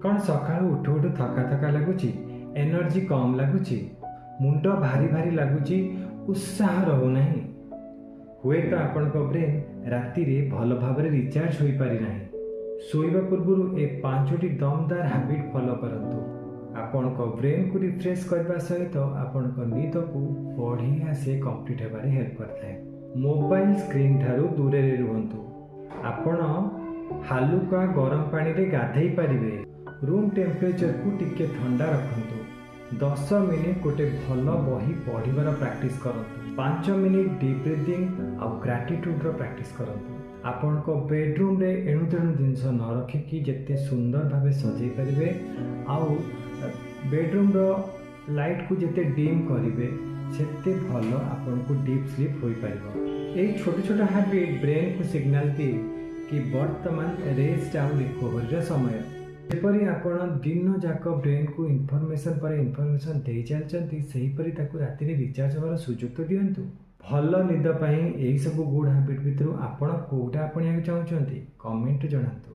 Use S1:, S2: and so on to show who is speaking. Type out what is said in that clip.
S1: କ'ଣ ସକାଳୁ ଉଠୁ ଉଠୁ ଥକା ଥକା ଲାଗୁଛି? ଏନର୍ଜି କମ୍ ଲାଗୁଛି? ମୁଣ୍ଡ ଭାରି ଭାରି ଲାଗୁଛି? ଉତ୍ସାହ ରହୁନାହିଁ? ହୁଏତ ଆପଣଙ୍କ ବ୍ରେନ୍ ରାତିରେ ଭଲ ଭାବରେ ରିଚାର୍ଜ ହୋଇପାରିନାହିଁ। ଶୋଇବା ପୂର୍ବରୁ ଏ ପାଞ୍ଚଟି ଦମଦାର ହ୍ୟାବିଟ୍ ଫଲୋ କରନ୍ତୁ। ଆପଣଙ୍କ ବ୍ରେନ୍କୁ ରିଫ୍ରେଶ୍ କରିବା ସହିତ ଆପଣଙ୍କ ନିଦକୁ ବଢ଼ିଆ ସେ କମ୍ପ୍ଲିଟ୍ ହେବାରେ ହେଲ୍ପ କରିଥାଏ। ମୋବାଇଲ ସ୍କ୍ରିନ୍ ଠାରୁ ଦୂରରେ ରୁହନ୍ତୁ। ଆପଣ ହାଲୁକା ଗରମ ପାଣିରେ ଗାଧେଇ ପାରିବେ। ରୁମ୍ ଟେମ୍ପରେଚରକୁ ଟିକେ ଥଣ୍ଡା ରଖନ୍ତୁ। 10 ମିନିଟ୍ ଗୋଟେ ଭଲ ବହି ପଢ଼ିବାର ପ୍ରାକ୍ଟିସ୍ କରନ୍ତୁ। 5 ମିନିଟ୍ ଡିପ୍ ବ୍ରିଦିଂ ଆଉ ଗ୍ରାଟିଟ୍ୟୁଡ଼ର ପ୍ରାକ୍ଟିସ୍ କରନ୍ତୁ। ଆପଣଙ୍କ ବେଡ଼ରୁମ୍ରେ ଏଣୁ ତେଣୁ ଜିନିଷ ନ ରଖିକି ଯେତେ ସୁନ୍ଦର ଭାବେ ସଜେଇ ପାରିବେ ଆଉ ବେଡ଼ରୁମ୍ର ଲାଇଟ୍କୁ ଯେତେ ଡିମ୍ କରିବେ, ସେତେ ଭଲ ଆପଣଙ୍କୁ ଡିପ୍ ସ୍ଲିପ୍ ହୋଇପାରିବ। ଏଇ ଛୋଟ ଛୋଟ ହ୍ୟାବିଟ୍ ବ୍ରେନ୍କୁ ସିଗ୍ନାଲ ଦିଏ କି ବର୍ତ୍ତମାନ ରେଷ୍ଟ ଆଉ ରିକଭରିର ସମୟ। ଯେପରି ଆପଣ ଦିନ ଯାକ ବ୍ରେନ୍କୁ ଇନଫର୍ମେସନ୍ ପରେ ଇନଫର୍ମେସନ୍ ଦେଇ ଚାଲିଛନ୍ତି, ସେହିପରି ତାକୁ ରାତିରେ ରିଚାର୍ଜ ହେବାର ସୁଯୋଗ ତ ଦିଅନ୍ତୁ। ଭଲ ନିଦ ପାଇଁ ଏହିସବୁ ଗୁଡ୍ ହ୍ୟାବିଟ୍ ଭିତରୁ ଆପଣ କେଉଁଟା ଆପଣେଇବାକୁ ଚାହୁଁଛନ୍ତି, କମେଣ୍ଟରେ ଜଣାନ୍ତୁ।